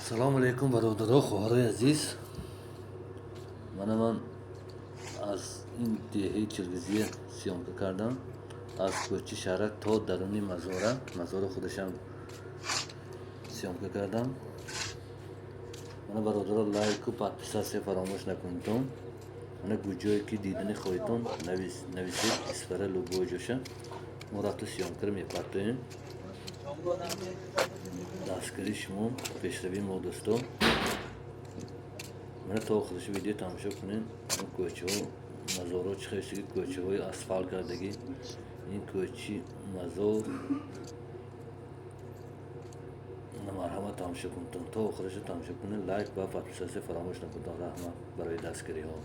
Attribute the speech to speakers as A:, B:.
A: Салому алейкум, бародаро, хоҳарои азиз. Мана ман аз ин деҳаи Чилгизия съёмка кардам, аз кӯчи шаҳрак то даруни мазора, мазора худашам съёмка кардам. Мана, бародаро, лайку подписаться фаромӯш накунедтон. Мана, куҷое ки дидани хоҳедтон, нависед, Исфара, любой ҷоша мо рафта съёмкаро мепартоем. Дастгирии шумо пешравии мо, дӯсто. Мана, то охираши видео тамошо кунед. Кӯчаҳо, мазорҳо чӣ хел шудаги, кӯчаҳои асфалт кардагӣ. Ин кӯчи мазор. Марҳамат, тамошо кунедтон, то охираша тамошо кунед, лайк ва подписаться фаромӯш накунедтон. Раҳмат барои дастгириҳо.